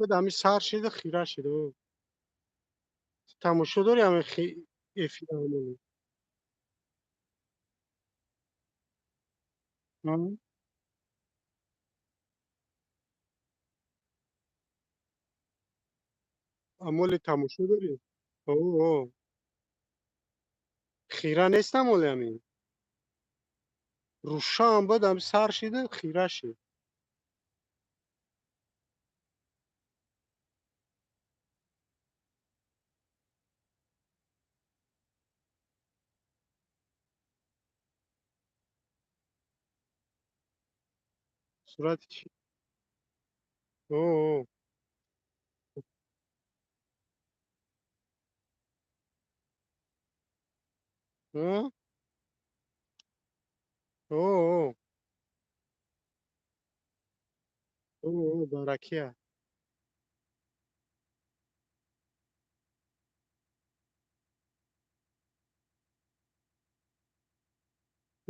Буд, ҳами сар шида, хира шида. Тамошо дори ҳами эфир амоли? Амоли тамошо дорӣ? О, хира нест амоли ҳамин. Рӯшан буд, ҳами сар шида, хира шид. Сурати чӣ? О, о, о, о, баракия.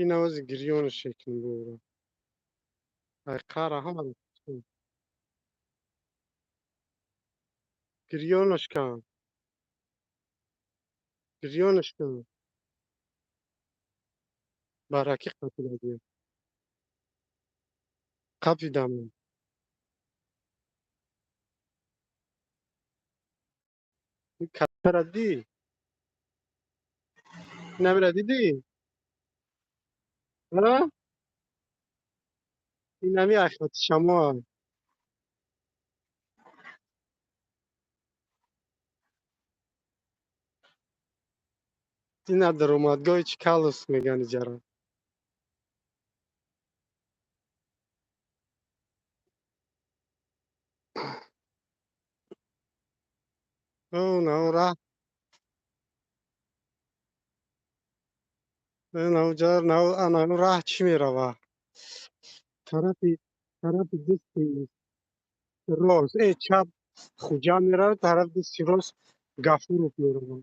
Ин навози гирёнаш шекн бура. Ай қара ҳама гирёнаш кан. Гирёнаш кан. Бараки қапида. Қапидам. Катара ди. Намира дидӣ? А? Ин ҳами ахвати шамо. Ина даромадгоҳи Чкаловск меган иҷара. О, нав раҳ, нав ҷар, нав ана раҳ чӣ мерава? Тарафи дасти рост, чап Хуҷанд мерава, тарафи дасти рост Гафуров мерава.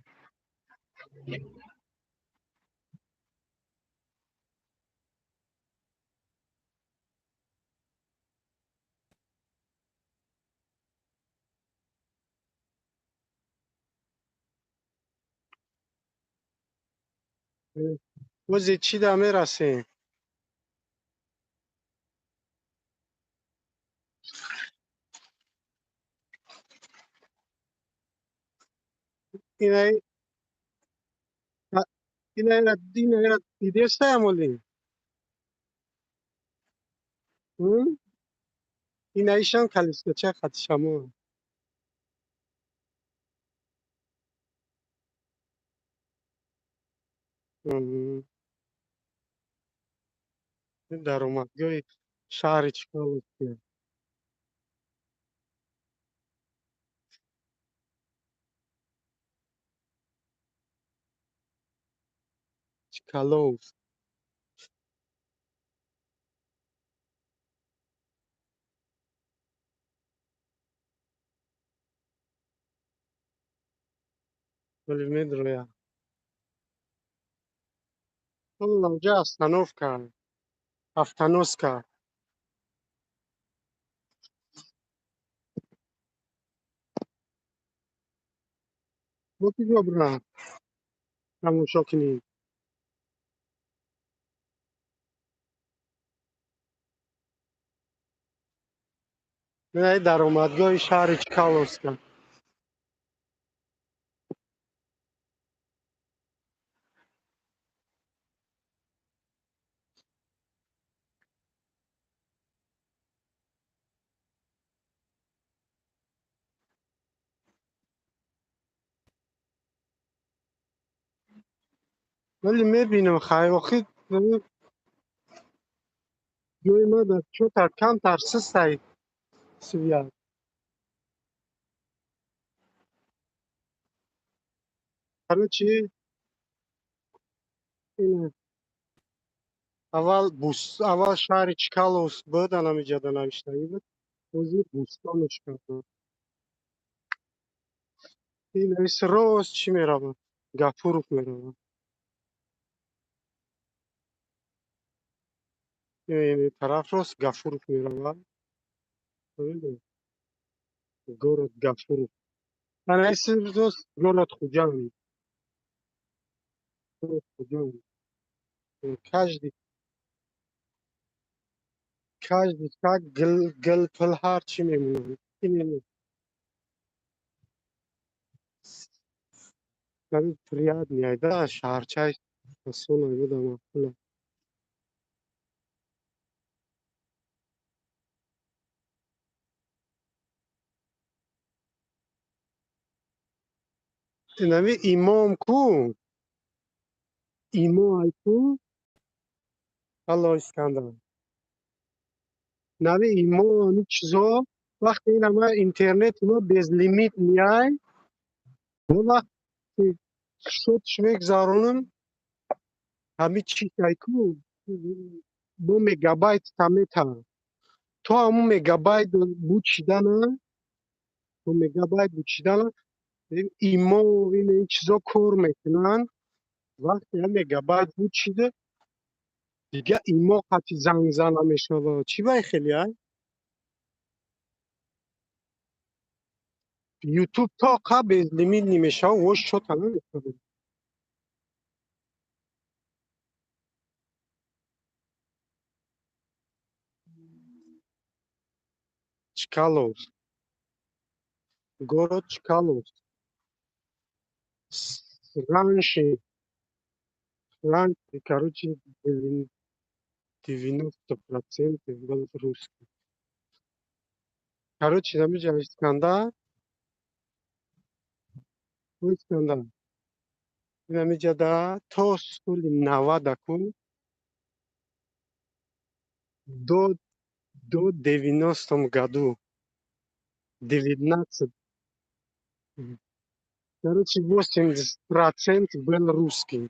Озе чӣ да мерасем? Инаи инаира инаира дидеста амоли? Инаишам калискача хати шамо. Даромадгоҳи шаҳри Чкаловск. Чкаловск. Вале медроя. Онҷа остановка. Автоноска. Бо куҷо бирам? Тамошо кунем. Инаи даромадгоҳи шаҳри Чкаловск. Вале мебинам хай охи ҷои ма дар чотар камтар систай связь. Короче, аввал бус, аввал шаҳри Чкаловск буд, анамиҷада навиштагӣ буд. Ҳозир Бӯстонаш карданд. Ин рост чӣ мерава? Гафуров мерава. Ин тараф рост Гафуров мерава. Город Гафуров. Ана исрос город Худжанд. Город Худжанд. Каждый каждый шаг гил гил пул ҳар чӣ мемонад. Ин приятный айда шаҳрчаи осон айбуда маъқула. Инами имом ку? Имо ай ку? Алло, Искандар. Нави имо ами чизо вақте ин ама интернети мо безлимит меай, вақте шотш мегзаронам, ҳами чи ай ку, бо мегабайт тамета. То ҳамун мегабайт бучидана, то мегабайт бучидана, имо ин чизо кор мекунанд. Вақте ҳам мегабайт бучида, дига имо қати занг зана мешавад. Чӣ бай хеле ай? Ютуб то қа безлимит намешавад, вош шота намешавад. Чкаловск. Город Чкаловск. Раньше, короче, 90% был русский. Короче, намиҷа Искандар, Искандар. Намиҷа то соли 90 ку до 90-м году 19, короче, 80% был русский.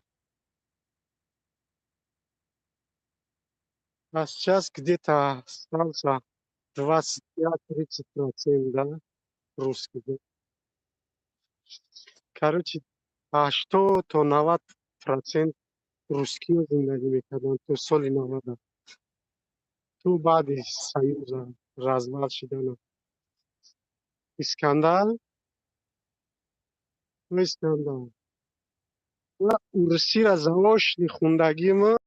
А сейчас где-то остался 25-30%, да, русский. Да? Короче, 80 то 90% русскиҳо зиндагӣ мекарданд то соли 90, то баъди Союза развал шидана. Искандар, Искандар. Ва урусиро заочный хундагима,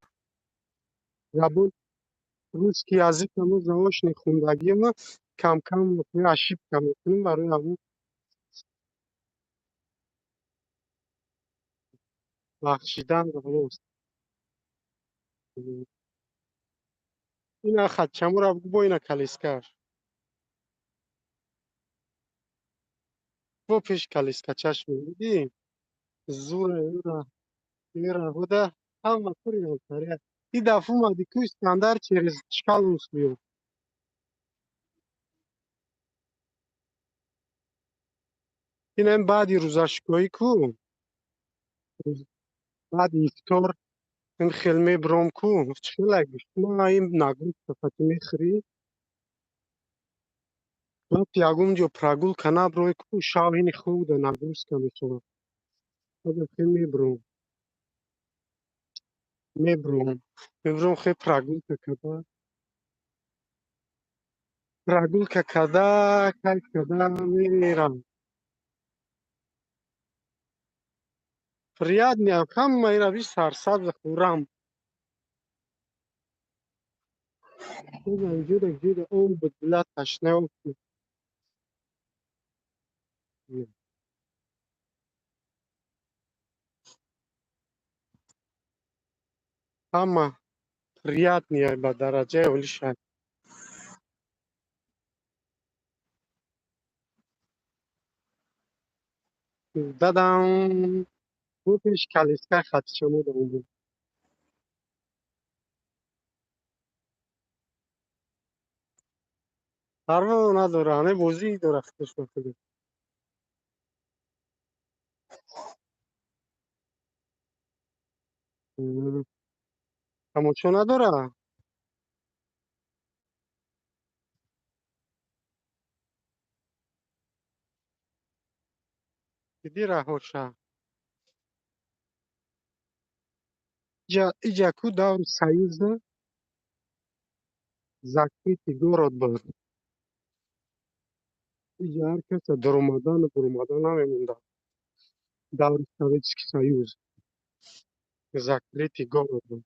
забон русский язык амо заочный хундагима, кам-кам ошибка мекунем, барои ҳамун бахшидан рост. Ина хатчамура бигӯ, бо ина калискаш. Бо пеш калискачаш медидӣ? Зура ира ира буда ҳама кори ҳамсария. И дафъа омадӣ ку, Искандар, через Чкаловск биё. Инам баъди рӯзашкоӣ ку, баъди ифтор ин хел мебром ку, чӣ хелак ма ин нагрузка фати мехӯрӣ, баъд ягон ҷо прогулка наброй ку, шав ини хуб нагрузка мешавад. Баъд хел мебром, хел прогулка карда, кайф карда мерам. Приятный ҳама ира би сарсабз хуррам. Ҷуда ҷуда об буд, била ташна об буд. Ҳама приятный ба дараҷаи олӣ шаҳр. Дадам бо пеш калиска хатчамуда буд. Парво надора, ҳаме бозӣ дора худаш ба худаш. Тамошо надора? Диди раҳоша. Иҷа ку даври Союза закрытый город был. Иҷа ҳар каса даромадану буромадан намемонда. Даври Советский Союз. Закрытый город буд.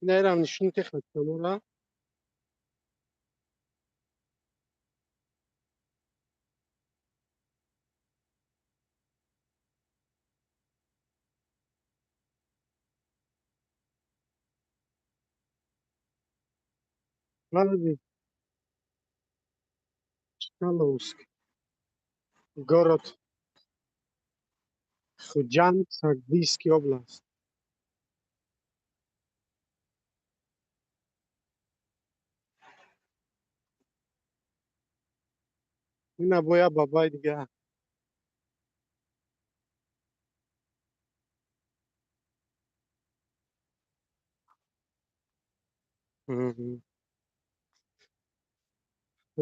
Инайрам нишон техника. Маради Чкаловск, город Худжанд, Сагдийский область. Ина боя бабай дига.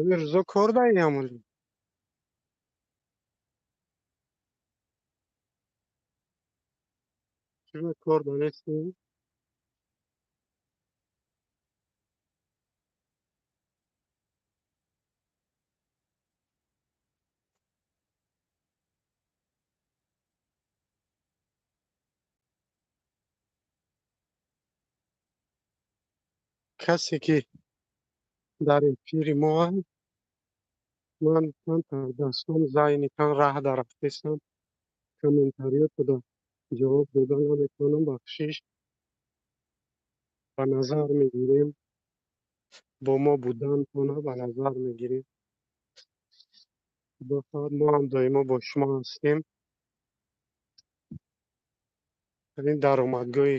Рӯзо кор даи ҳамоли. Чиба кор данестӣ? Касе ки дар эфири мо ман дастом зайнитан раҳ дарафтестам, комментариётро ҷавоб дода наметавонам, бахшиш. Ба назар мегирем, бо мо будантона ба назар мегирем. Худо хоҳад, мо ҳам доимо бо шумо ҳастем. Ин даромадгоҳи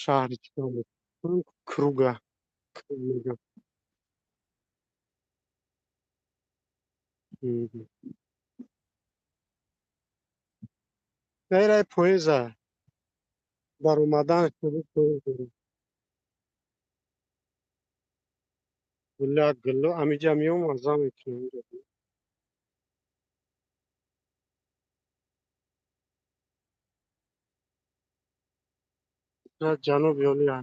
шаҳри Чикаго Круга мегӯям. Найрай поеза даромадан поеза. Гулля гулло амиҷа меом мазза мекунам. Ҷаноби олия.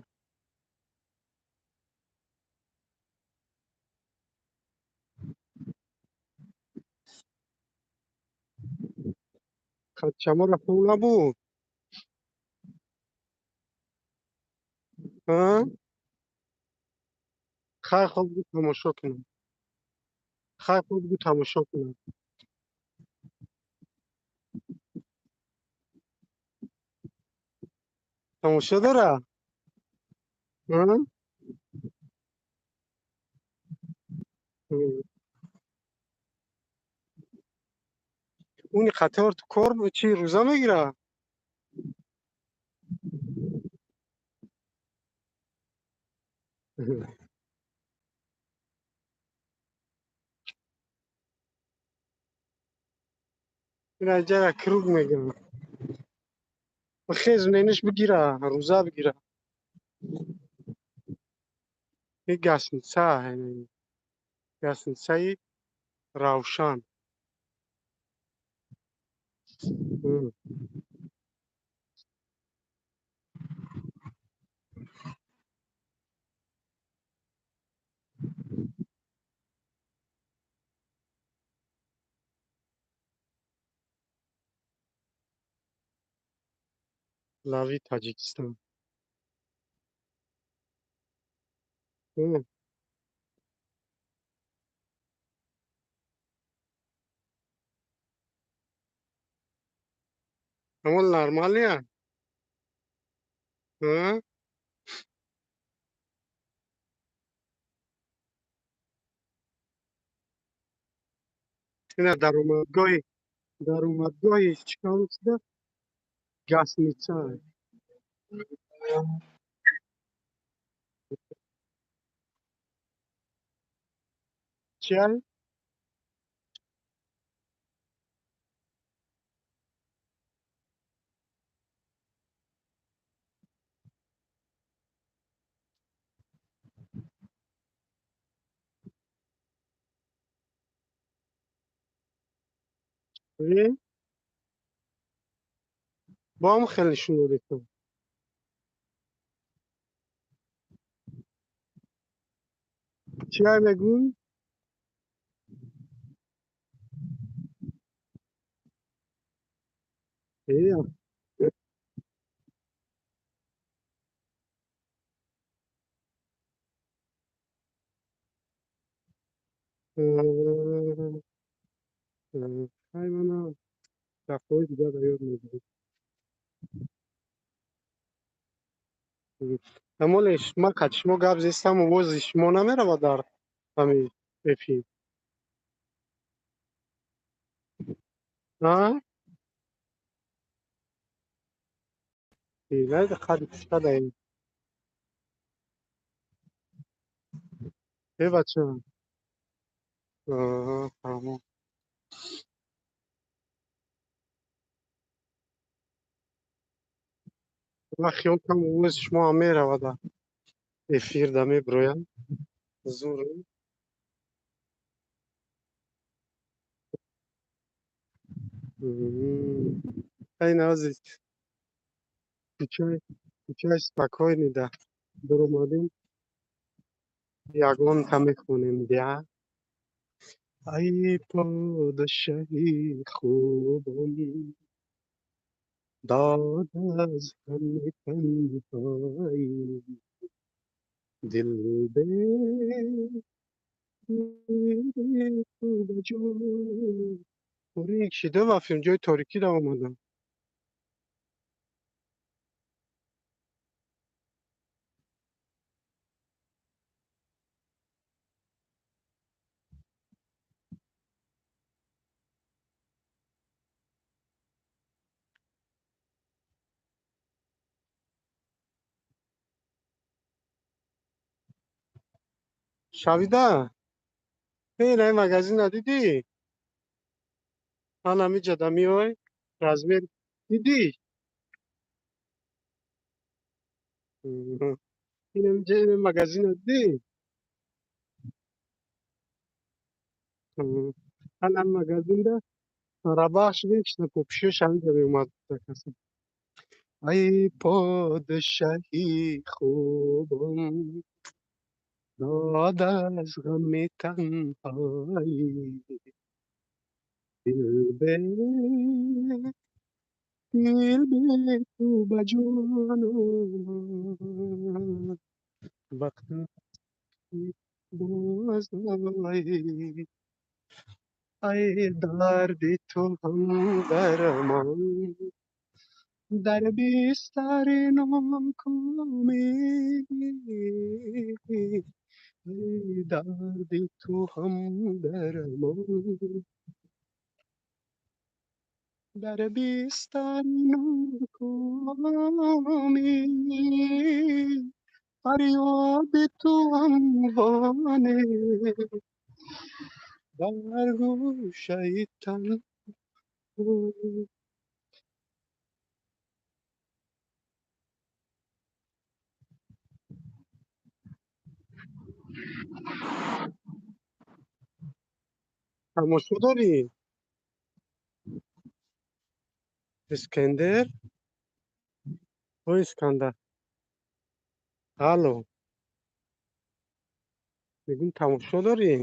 Хатчамора хуб набуд? Хай хуб бу тамошо кунам. Хай хуб бу тамошо кунам. Тамошо дора? Уни қатор кор чӣ рӯза мегира? Ина круг мегӯям. Хез нениш бигира, рӯза бигира. Ин гасница, гасницаи Равшан. Лави Таҷикистон. Ҳамон нормалия? Ина даромадгоҳи Чкаловскда гасница. Чиай? Бо ҳам хеле нишон додед. Чия мегӯй? Э, ай мана дафъаҳои дигар ба ёд мегирем. Амоле ман қад шумо гап зестам, овози шумо намеравад дар ҳамин эфир? А? Қади пушта даем. Э, бача. Фаҳмом. Ман хиёл кардам, овози шумо ҳам меравад дар эфир, да мебирояд. Зур. Ай навози кӯчаи кӯчаи спокойный да дуромадем, ягонта мехонем дя. Ай подшоҳи хубон, дод аз ғами танҳоӣ, дил бе ту ба ҷон. Торик шида рафтем, ҷои торикӣ да омадам. Шавида, ин магазина дидӣ? Ман ҳамиҷа да меой, размер дидӣ? Инамиҷа ин магазина дидӣ? Ман ҳам магазинда рабахш вечно попшиёш ҳамиҷа меомад. Ай подшоҳи хубон, дод аз ғами танҳоӣ, дил бе дил бе ту ба ҷон омад, вақте боз оӣ, ай дарди ту ҳам дармон, дар бистари нокомӣ, ай дарди ту ҳам дармон, дар бистари нокомӣ, фарёди ту ҳамвоне дар гӯшаи танҳо. Тамошо дорӣ, Искендер? О, Искандар, алло, мегӯм, тамошо дорӣ?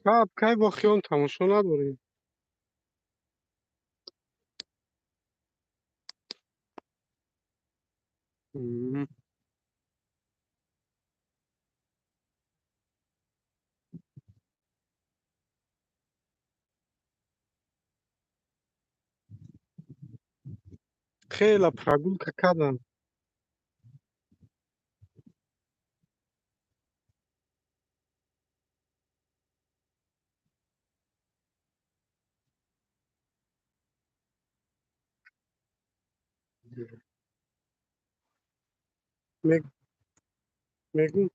Хаб, кай бо хиён тамошо надорем. Хела прогулка кардам. Мегӯм,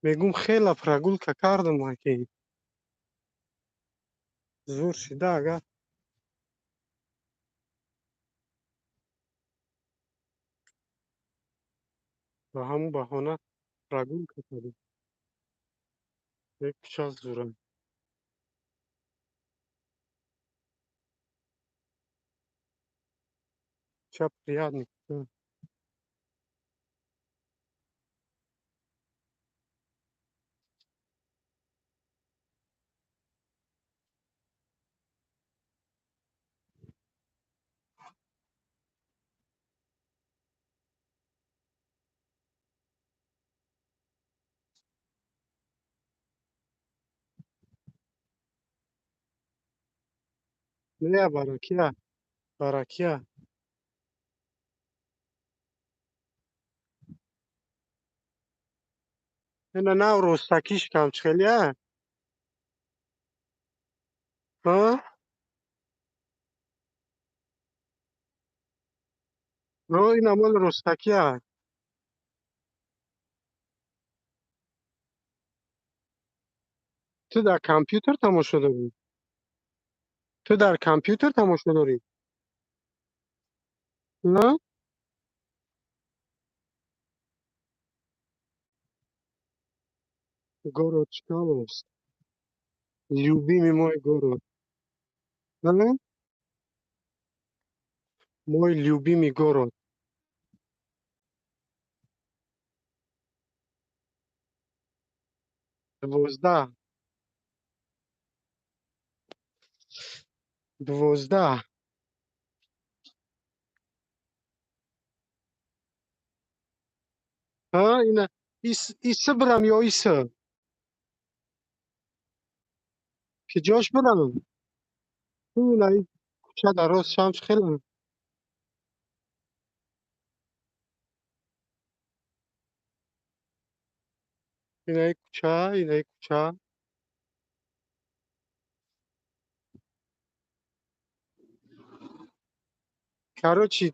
мегӯм, хела прогулка кардам, аки зур шида агар. Ба ҳамун баҳона прогулка кардем. Як кӯча зурам. Кӯча приятный. Не, баракия, баракия. Ина нав ростакиш кам чихелия? Ҳа? Ро ина мол ростакия. Ту дар компютер тамошо дорӣ? Ту дар компютер тамошо дорӣ? Ҳа? Город Чкаловск. Любимый мой город. Ҳа? Мой любимый город. 12. 12. Ҳа, ина иса бирам ё иса? Ки ҷош бирам? Ина кӯча дароз шам хеле. Инаи кӯча, инаи кӯча. Короче,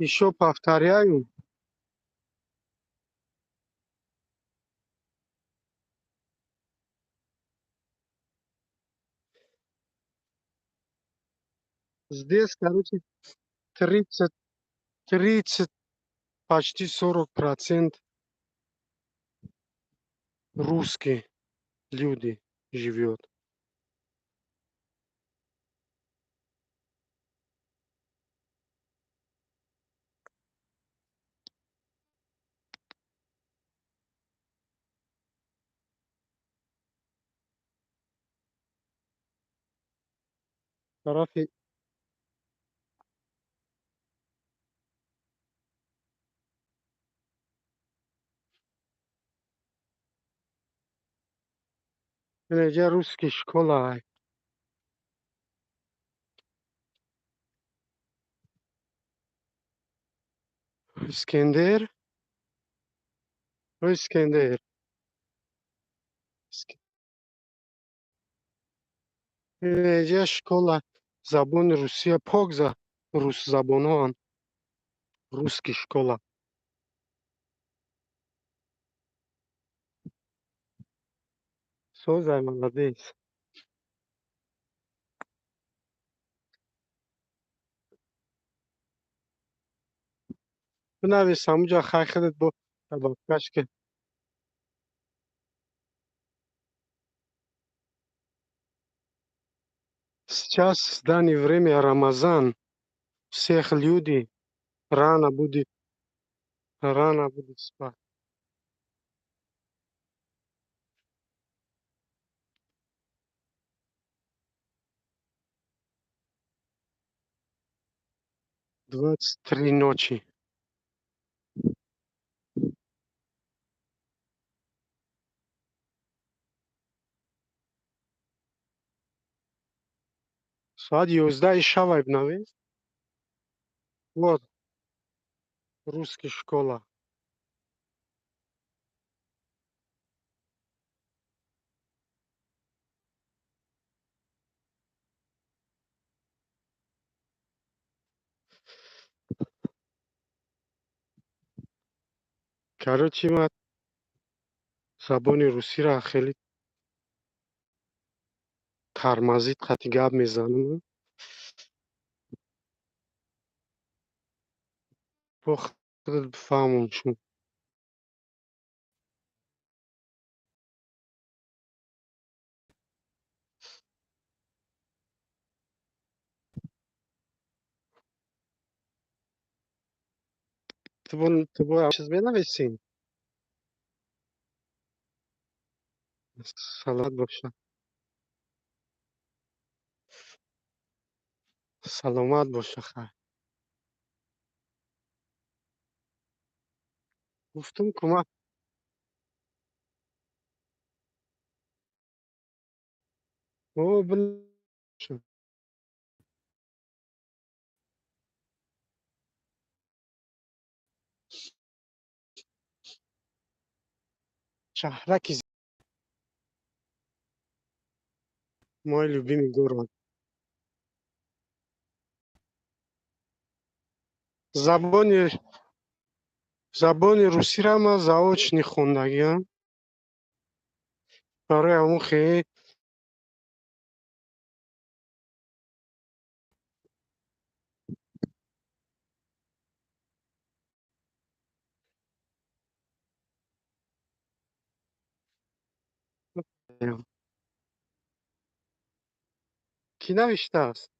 ещё повторяю. Здесь, короче, 30, 30, почти 40% русские люди живет. Тарафи инҷа русский школа. Искендер. Искендер. Инҷа школа забони русия пок за русзабонон. Русский школа. Созай, молодец. Бинавис ҳамуҷа хай худат бо табақкаш ки. Сейчас в данное время Рамазан. Всех люди рано будет спать. 23 ночи. Соат 11 шавай бинавис. Вот. Русский школа. Короче, ма забони русиро хеле тормозит қати гап мезанам. Бо худат бифаҳмон шумо. Ту бо чиз менависӣ? Саломат боша. Саломат боша, хайр. Гуфтум, кӯмак. О, бил. Шаҳраки мой любимый город. Забони русиро ман заочно хондагиам. Барои ҳамон хеле кӣ навиштааст?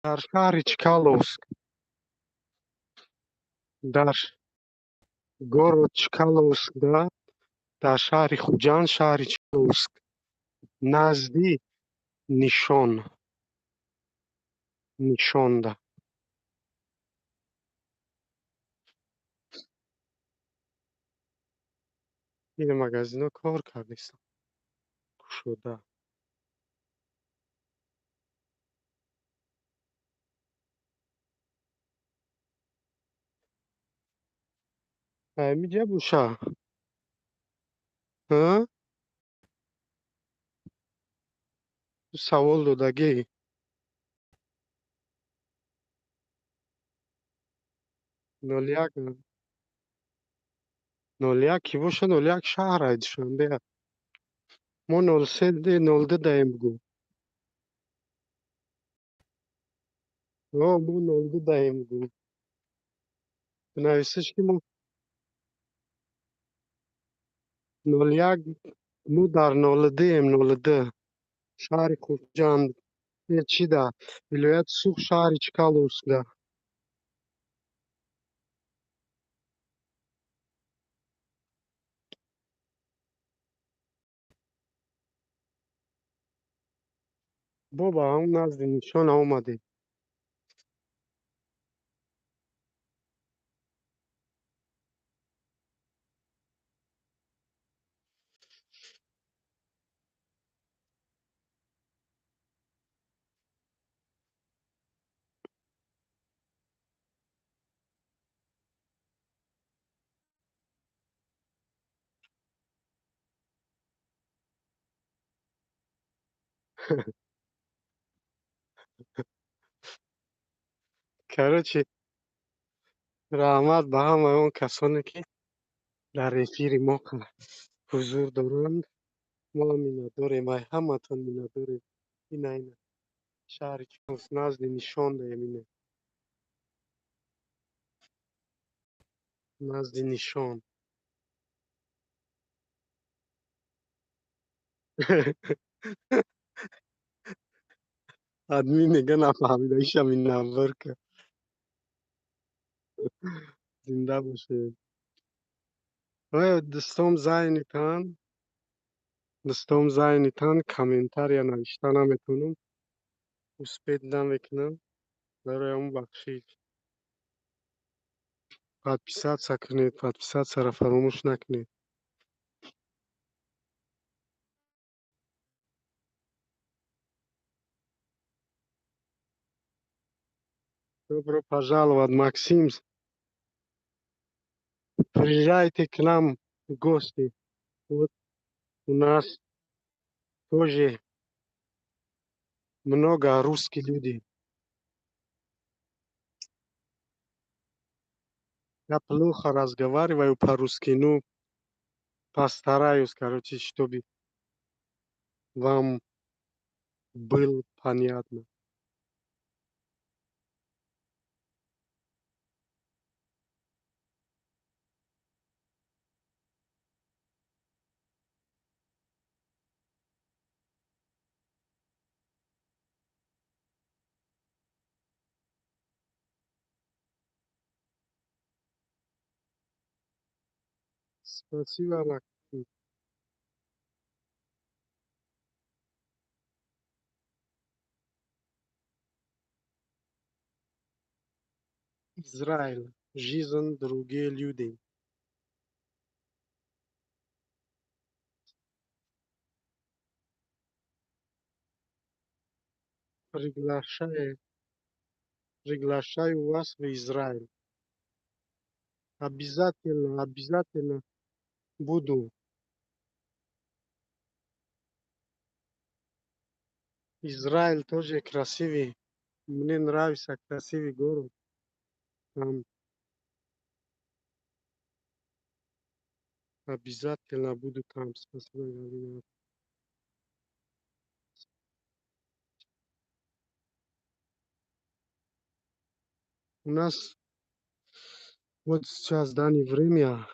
Дар шаҳри Чкаловск. Дар город Чкаловск, да, дар шаҳри Хуҷанд, шаҳри Чкаловск. Назди Нишон. Нишонда. Ин магазино кор кардистам. Кушода. Ҳамиҷа боша. Ҳа? Савол додагӣ. 01, 01 кӣ боша? 01 шаҳр Душанбе. Мо 03, 02 даем, бугӯ. О, мо 02 даем, бугӯ. Бинависиш, ки мо 01, мо дар 02-ем, 02. Шаҳри Хуҷанд. Чи да? Вилояти Суғд, шаҳри Чкаловскда. Бо ба ҳамон назди Нишон омадем. Короче, раҳмат ба ҳамаи он касоне, ки дар эфири мо ҳузур доранд. Мо ҳам миннатдорем, ай ҳаматон миннатдорем. Ина, ина. Шаҳри Чкаловск, назди Нишон даем, ина. Назди Нишон. Админ мега, нафаҳмида, иша миннатдор ка. Зинда бошед. Оё дӯстом зайнитан, дӯстом зайнитан, комментария навишта наметавонам. Успеть намекунам. Барои ҳамон бахшид. Подписаться кунед, подписаться-ро фаромӯш накунед. Добро пожаловать, Максим. Приезжайте к нам в гости. Вот у нас тоже много русских людей. Я плохо разговариваю по-русски, ну, постараюсь, короче, чтобы вам было понятно. Спасибо, Максим. Израиль. Жизнь, другие люди. Приглашаю, приглашаю вас в Израиль. Обязательно, обязательно буду. Израиль тоже красивый. Мне нравится красивый город. Там обязательно буду там. Спасибо, Галина. У нас вот сейчас данное время,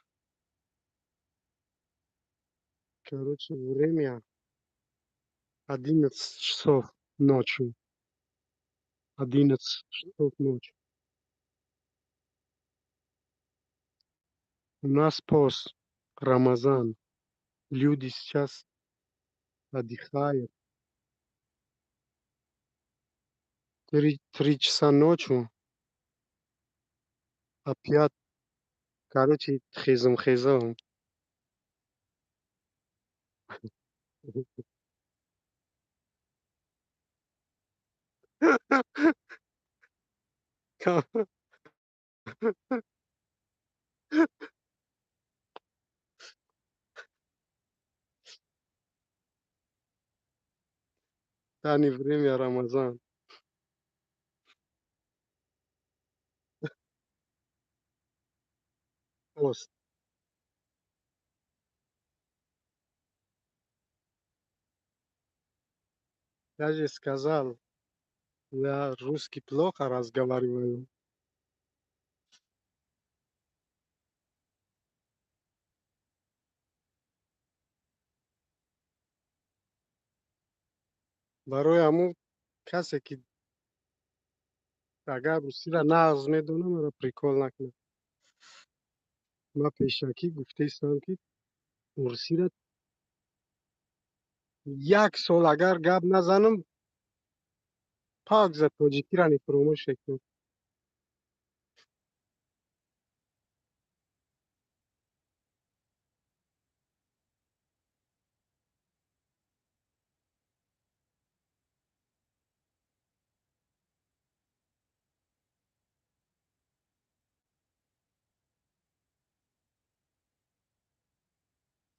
короче, время 11 часов ночи. 11 часов ночи. У нас пост, Рамазан. Люди сейчас отдыхают. 3 часа ночи. Опять, короче, хезом-хезом. Данное время Рамазан. Пост. Я же сказал, я русский плохо разговариваю. Барои ҳамун касе ки агар русиро нағз медонам, маро прикол накунад. Ман пешакӣ гуфтаистам, ки урусиро як сол агар гап назанам, пак за тоҷикиро фаромӯш мекунам.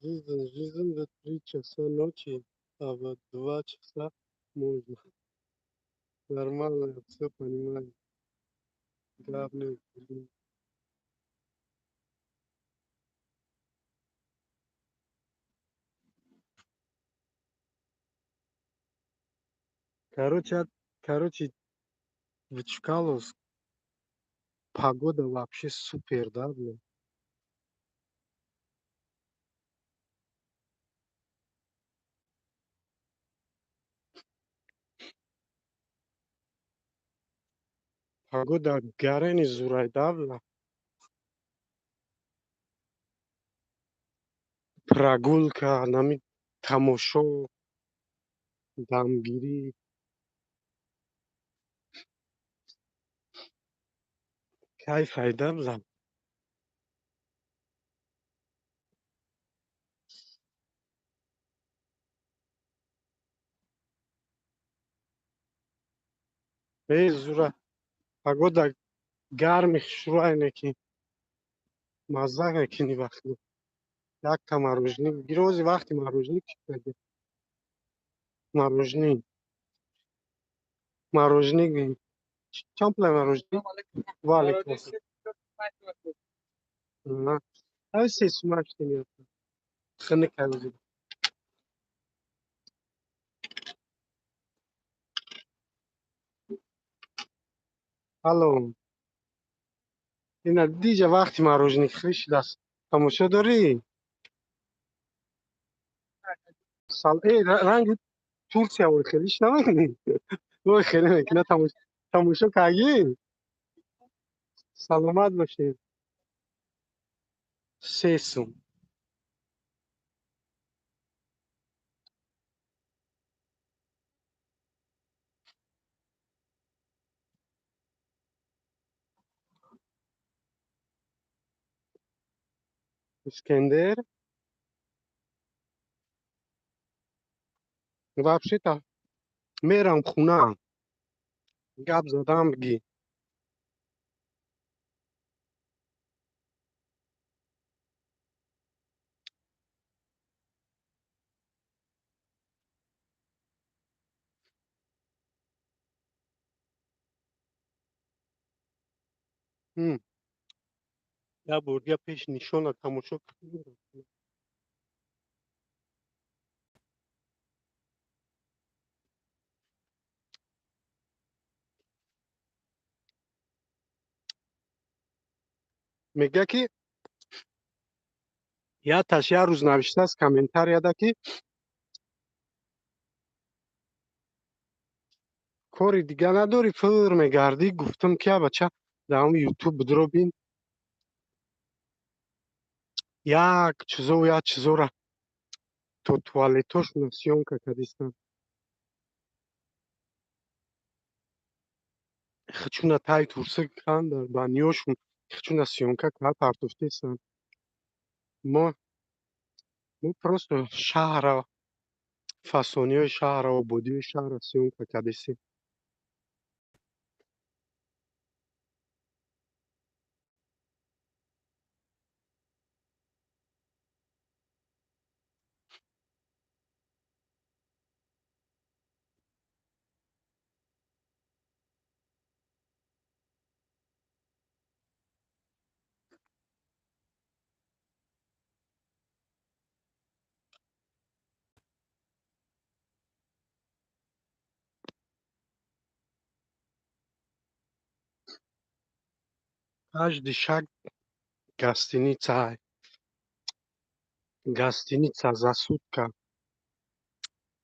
Жизнь, жизнь в 3 часа ночи, а в 2 часа можно. Нормально, я все понимаю. Главное, блин. Короче, в Чкаловск погода вообще супер, да, блин? Погода гарени зурай, да, бля? Прогулка, нами тамошо, дамгирӣ. Кайф айда, бля. Эй, зура. Погода гарми хушрӯай неки. Мазза мекунӣ вақти. Якта мороженое. Гирӯзи вақти мороженое чӣ кардӣ? Мороженое. Мороженое. Чанд пулай мороженое? Ва алайкум ассалом. Ай се сумак шудем. Хунук ҳавози. Алло. Ина диҷа вақти мороженое хӯрӣ шудааст. Тамошо дорӣ? Ранги Турсия ой хелиш намекунӣ? Ой хеле мекуна тамошо кардӣ? Саломат бошед. Се сум. Искендер, вообще-то мерам хуна, гап задам бигӣ. Я бор дига пеши нишона тамошо кардам. Мегӯяд, ки яташ як рӯз навиштааст комментарияда, ки кори дига надорӣ, фир мегардӣ. Гуфтам, ки бача, дар ҳамн Ютуб бидро бин, як чизо, як чизора то туалетошона съёмка кардистам. Хичуна тай турсик дар баниёшон хичуна съёмка кард, партофтестам. Мо просто шаҳра, фасониҳои шаҳра, ободиҳои шаҳра съёмка кардистем. Каждый шаг гостиница, гостиница за сутка.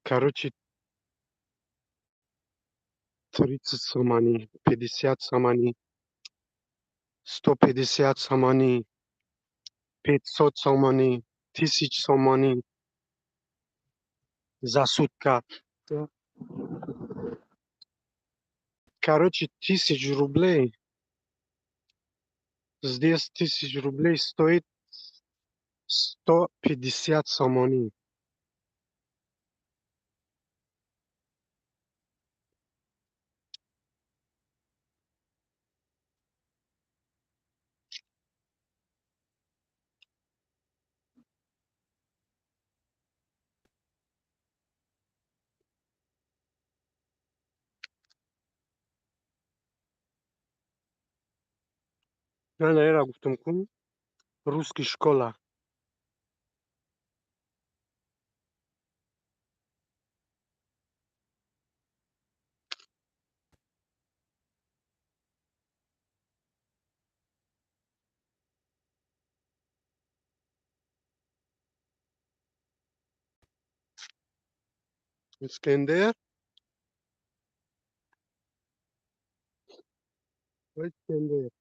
Короче, 30 сомони, 50 сомони, 150 сомони, 500 сомони, 1000 сомони за сутка. Короче, 1000 рублей. Здесь 1000 рублей стоит 150 сомони. Ана эра гуфтам ку, русский школа. Искендер, Искендер.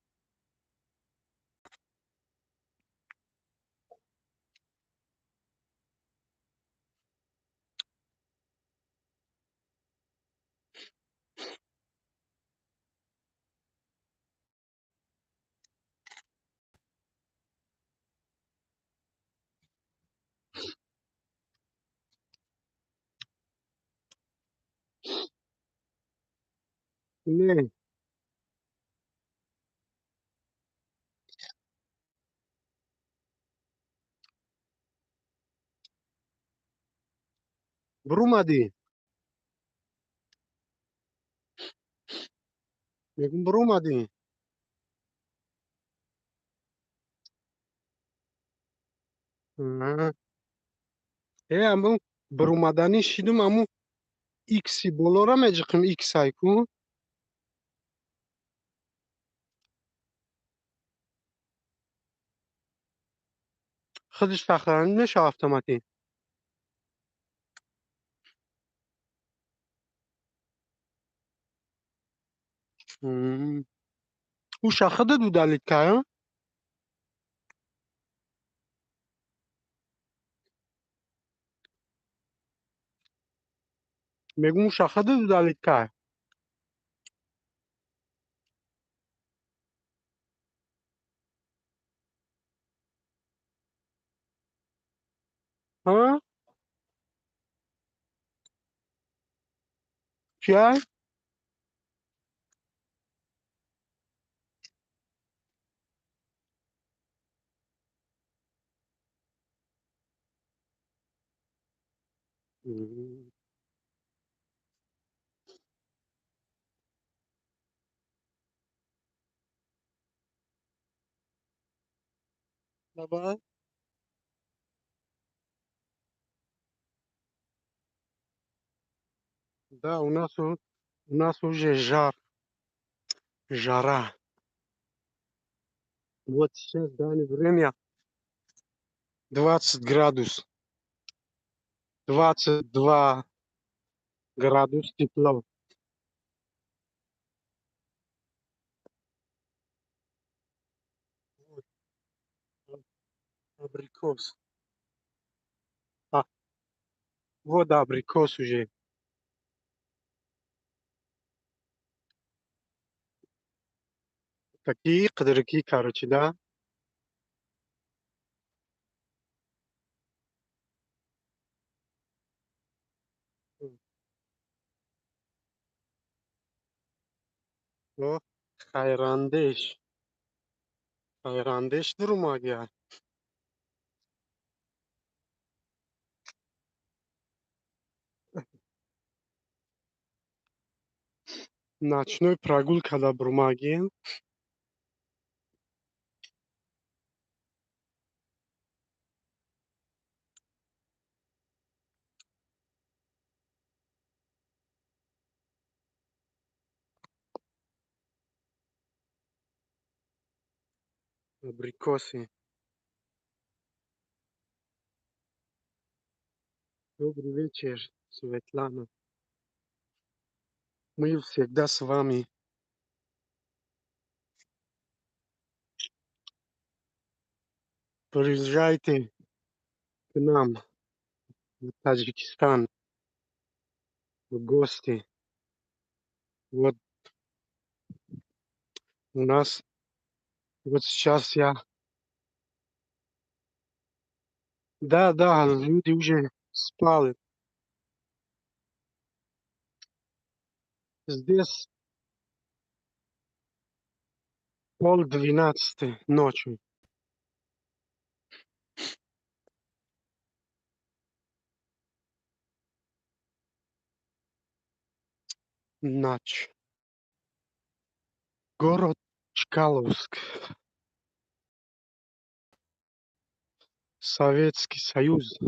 Не, бурумадӣ? Мегум, бурумадӣ? Э, аму бурумаданӣ шидум, аму икси болора меҷиқим, иксай ку. Худиш сохранить мешава автоматӣ. Уша худат удалить кардам? Мегум, уша худат удалить кард? А? Чай? Давай. Да, у нас уже жара. Вот сейчас в данное время 20 градусов. 22 градус тепло. Вот. Абрикос. А, вот абрикос уже. Такие кадрки, короче, да? О, Хайрандеш. Хайрандеш дурмагия. Ночной прогулка до Брумаги. Абрикосы. Добрый вечер, Светлана. Мы всегда с вами. Приезжайте к нам в Таджикистан в гости. Вот у нас вот сейчас я... Да, да, люди уже спали. Здесь 11:30 ночи. Ночь. Город Чкаловск. Советский Союз.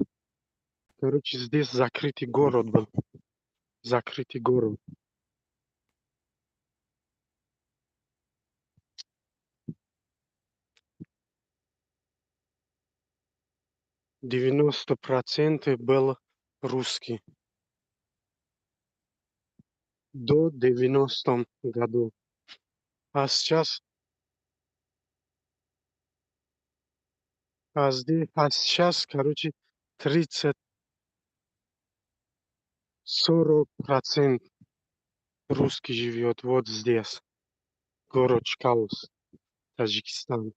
Короче, здесь закрытый город был. Закрытый город. 90% был русский. До 90-м году. А сейчас, а здесь, а сейчас, короче, 30-40% русский живет вот здесь, город Чкаловск, Таджикистан.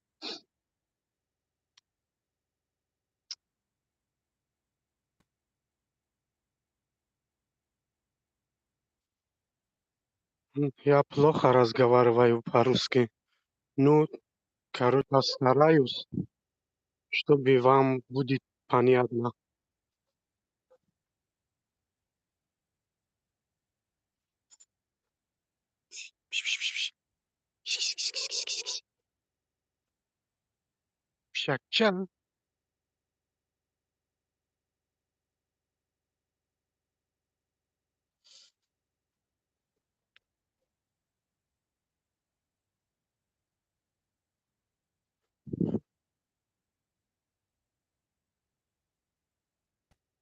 Я плохо разговариваю по-русски. Ну, короче, постараюсь, чтобы вам будет понятно. Пшакча.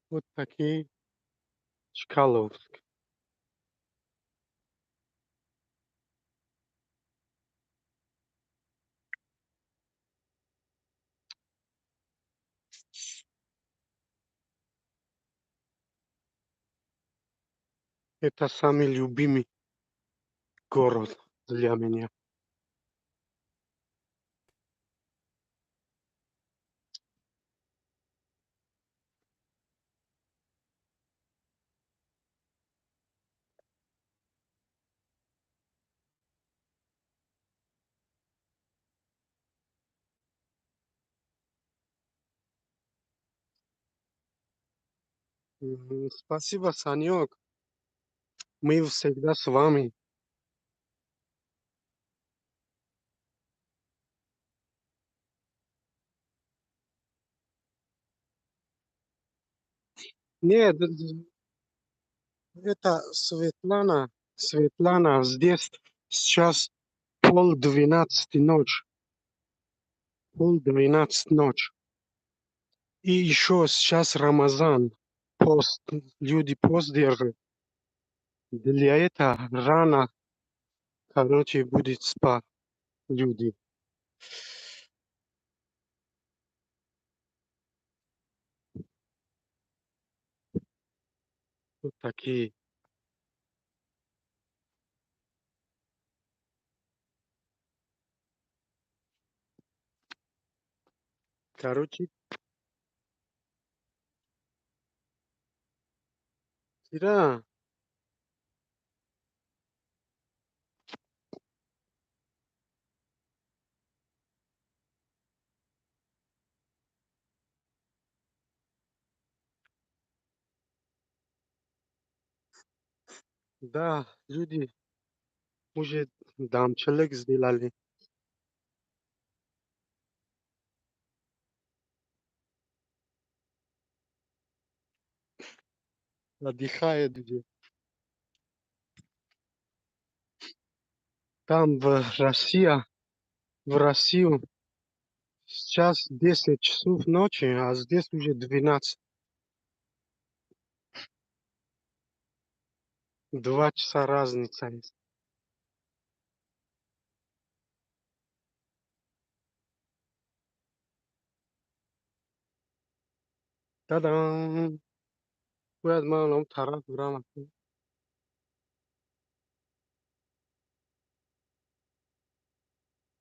Вот такие Чкаловск. Это самый любимый город для меня. Спасибо, Санёк. Мы всегда с вами. Нет, это Светлана. Светлана, здесь сейчас 11:30 ночь. 11:30 ночь. И еще сейчас Рамазан. Пост. Люди пост держат. Для этого рано, короче, будет спать люди. Вот такие. Короче, Кира. Да, люди уже дамчелек сделали. Отдыхает где. Там в Россию сейчас 10 часов ночи, а здесь уже 12. 2 часа разница есть. Та-дам! Бояд ман он тараф бирам.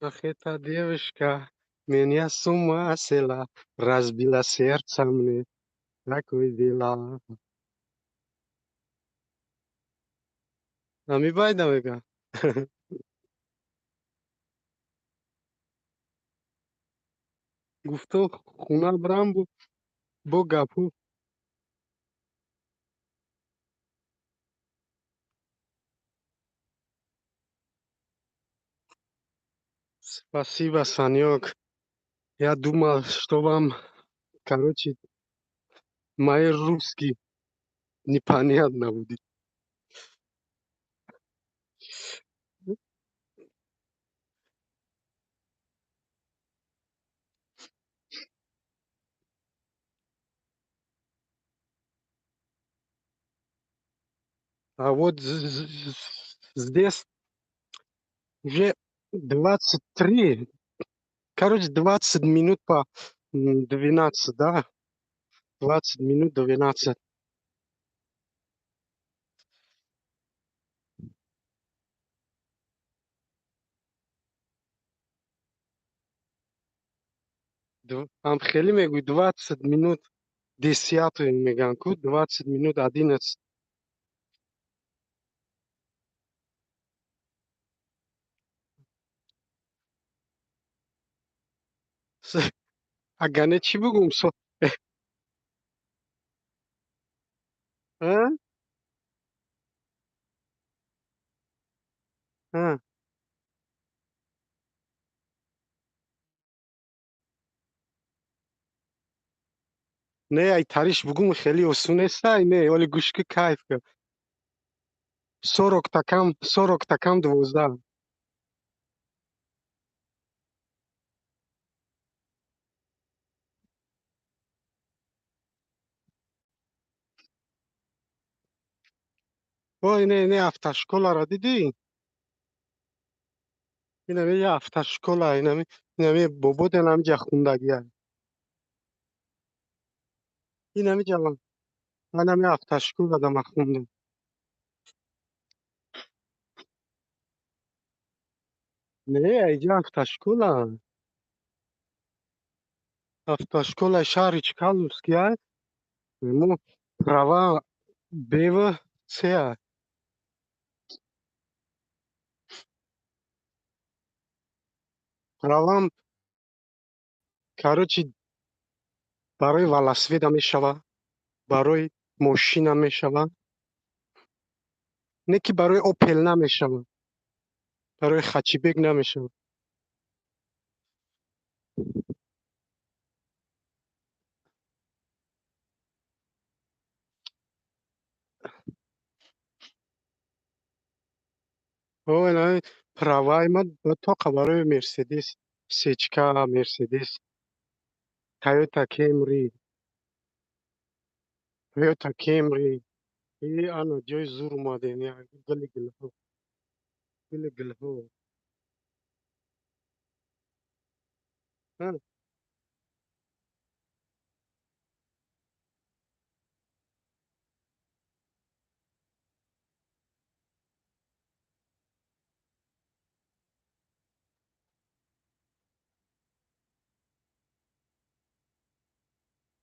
Ах, эта девушка меня с ума свела, разбила сердце мне, такое дела. Ами байда мега. Гуфто хуна брам бо гапу. Спасибо, Санек. Я думал, что вам, короче, мои русский непонятно будет. А вот здесь уже 23, короче, 20 минут по 12, да? 20 минут 12. Ам хели мегӯй 20 минут 10 меган ку, 20 минут 11. Агане чӣ бугум? А? А. Не, ай тариш бугум хеле осон нест, ай не, оли гӯш ки кайф кар. 40 такам, 40 такам 12. Ой, не, не, автошколаро дидӣ? Инами я автошкола, инами бобот инамиҷа хундагия. Инамиҷа манами автошкола дама хундам. Не, иҷа автошкола. Автошколаи шаҳри Чкаловския. Мо права Б в С. Правам, короче, барои велосипеда мешава, барои Мошина мешава. Не ки барои Опел намешава. Барои Хачибек намешава. Ой, праваи ма тоқа барои Мерседес, сечка, Мерседес, Тойота Кемри, Тойота Кемри. И ана ҷои зур омадем, гили гилҳо, гили гилҳо.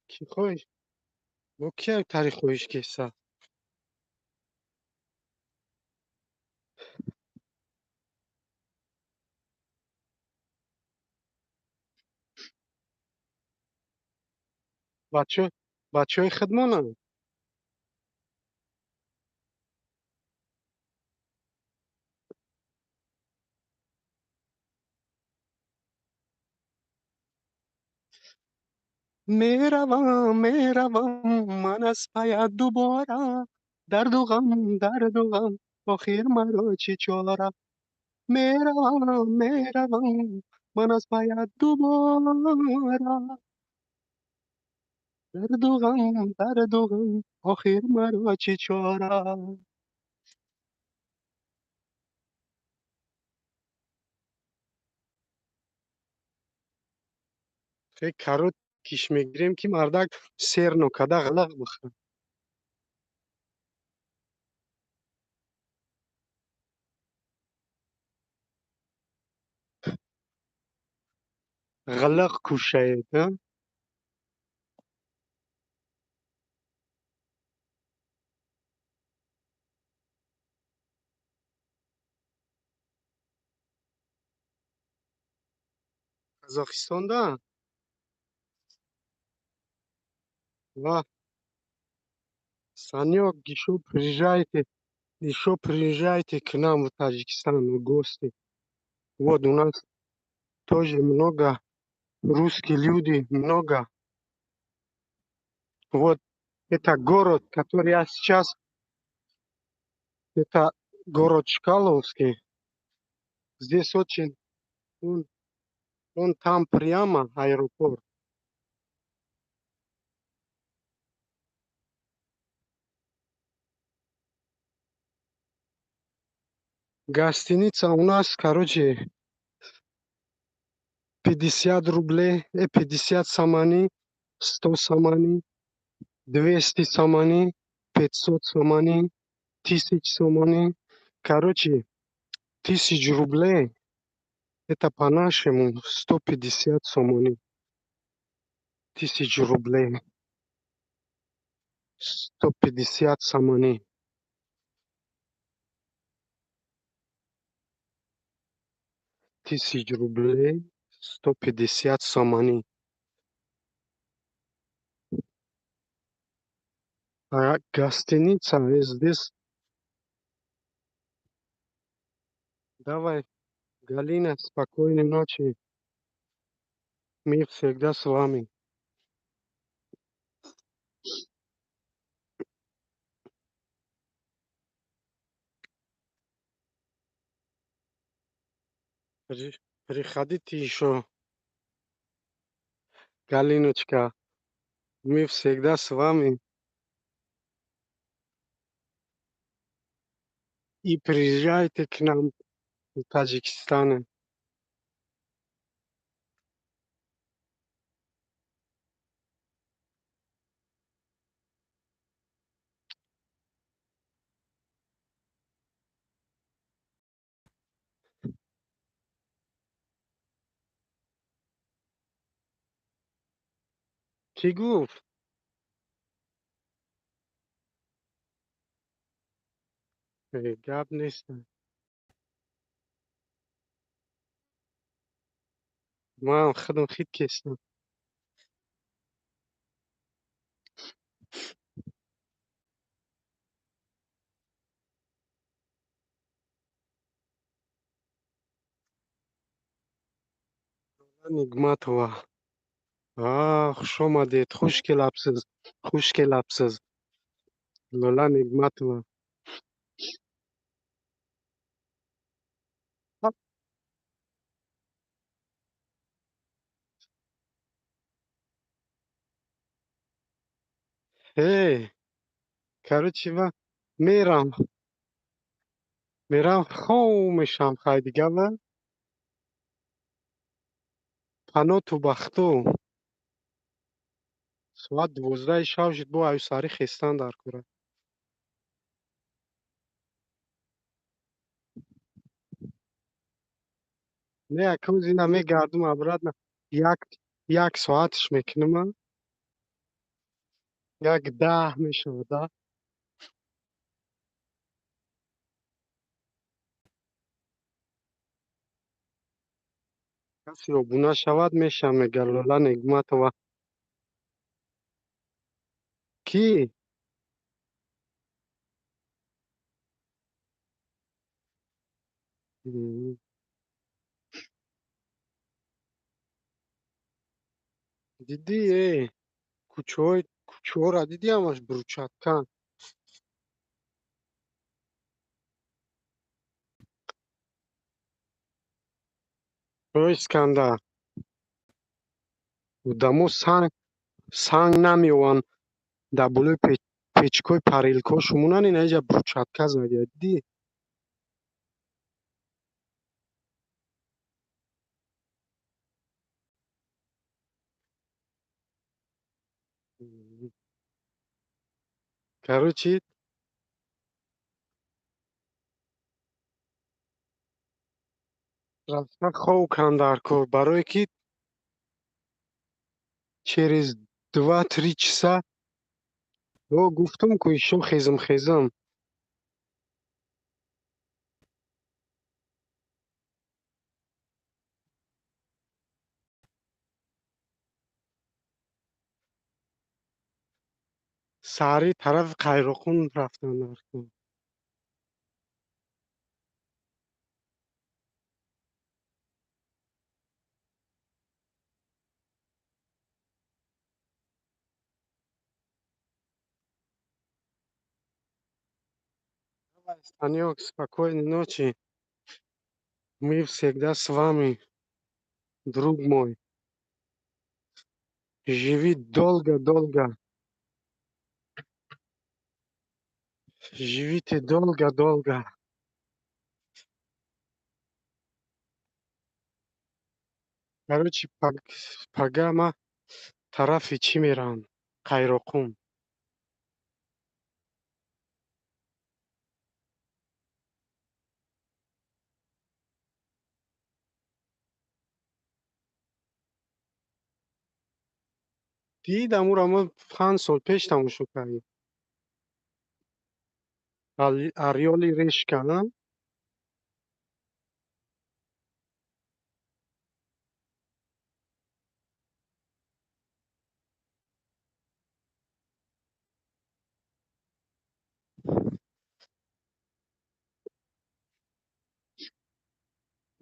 Ки хоҳиш? Бо ки як таърих хоҳиш кеса? Бачаҳои худмонанд. Меравам, меравам, ман аз паят дубора, дарду ғам, дарду ғам, охир маро чӣ чора? Меравам, меравам, ман аз паят дубора, дарду ғам, дарду ғам, охир маро чӣ чора? Хе карот киш мегирем, ки мардак сер нокада ғалақ бихӯрад. Ғалақ кушаед, а? Қазоқистонда? Ва, Санёк, ещё приезжайте к нам в Таджикистан в гости. Вот у нас тоже много русские люди, много. Вот это город, который я сейчас, это город Чкаловский. Здесь очень, он там прямо аэропорт. Гостиница у нас, короче, 50 рублей, 50 сомони, 100 сомони, 200 сомони, 500 сомони, 1000 сомони. Короче, 1000 рублей, это по-нашему 150 сомони. 1000 рублей, 150 сомони. 1000 рублей, 150 сомони. А гостиница здесь. Давай, Галина, спокойной ночи. Мы всегда с вами. Приходите еще, Галиночка. Мы всегда с вами. И приезжайте к нам в Таджикистан. Кӣ гуфт? Гап нест. Ман худам хит кестам. Нигматова. А, хуш омадед, хуш келапсиз, хуш келапсиз. Лола Нигматова. Эй, короче, ва мерам. Мерам, хов мешам, хай дига ва. Паноту бахту. Соат 12 шав шуд, бо аю сари хестан дар кора. Не, акӯз ина мегардум обратно. Як соатш мекунам. 1:10 мешавад, да? Касе обуна шавад, мешам, мега Лола Нигматова. Кӣ? Дидӣ, э? Кӯчаҳои кӯчаҳоро дидӣ, ҳамаш брусчаткан. Ой, Искандар. Одамо санг намеёванд дар болои печкои парилкаҳошон монанд, ина инҷа брусчатка задия, дидӣ? Короче, рафта хов кан дар кор, барое ки через 2-3 часа о гуфтум ку ишо хезм хезм. Саҳари тарафи Қайроқум рафтан дар кор. Санёк, спокойной ночи. Мы всегда с вами, друг мой. Живи долго-долго. Живите долго-долго. Короче, пага ма тарафи чӣ меравам? Қайроқум. Дидам ӯро ма 5 сол пеш тамошо кардем. Орёл и решка, а?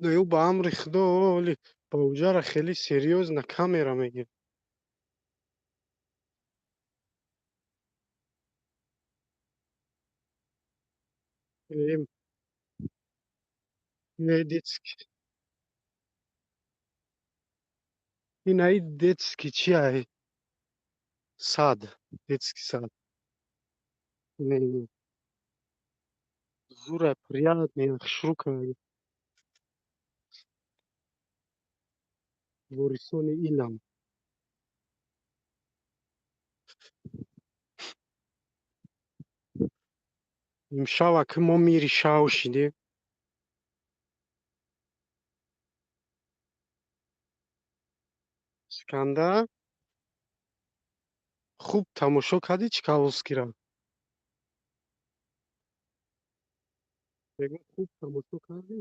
Не, ӯ ба амри Худо оли ба уҷара хеле серьёзно камера мегирад. Детский. Инаи детский чи ай? Сад. Детский сад. Не, зура приятный, хушрӯка. Ворисони илм. Имшава ки мо мири шав шидем. Искандар, хуб тамошо кардӣ Чкаловскийро? Мегӯям, хуб тамошо кардӣ?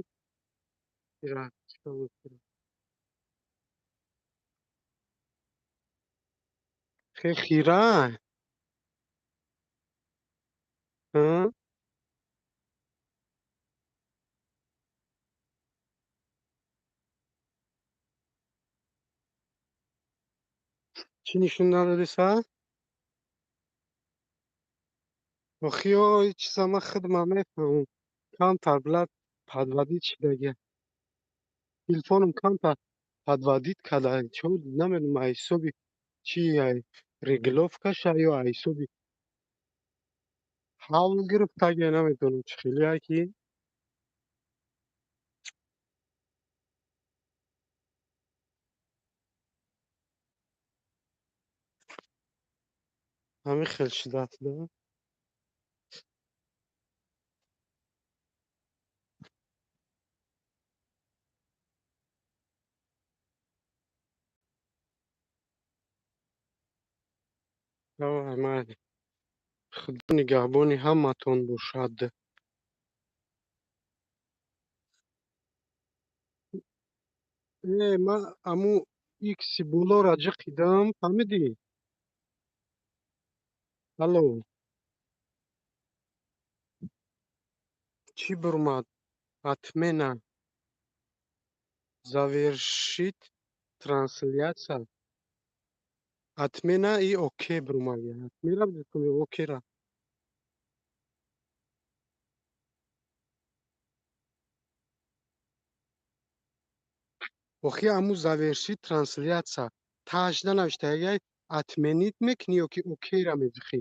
Ира, Чкаловскийро. Хе хира? А? Чӣ нишон надодиса? Охи ё чиза ман худман мефаҳмам. Камтар блядь подводить шидагия. Телефонам камтар подводить карда. Чо намедонам, аз ҳисоби чи, ай регулировкаша ё аз ҳисоби ҳавл гирифтагия, намедонам чӣ хеле ки. Ҳамин хел шидааст да. Давай, майли. Худо нигаҳбони ҳаматон бошад. Э, ман аму икси болоро ҷиқидам, фаҳмидӣ? Алло. Чӣ бурмад? Отмена. Завершить трансляция. Отмена и окей бурмад. Отмена окейра. Охи аму завершить трансляция. Тааш нанавишта, ягай отменить мекунӣ ё ки окейра меҷиқӣ?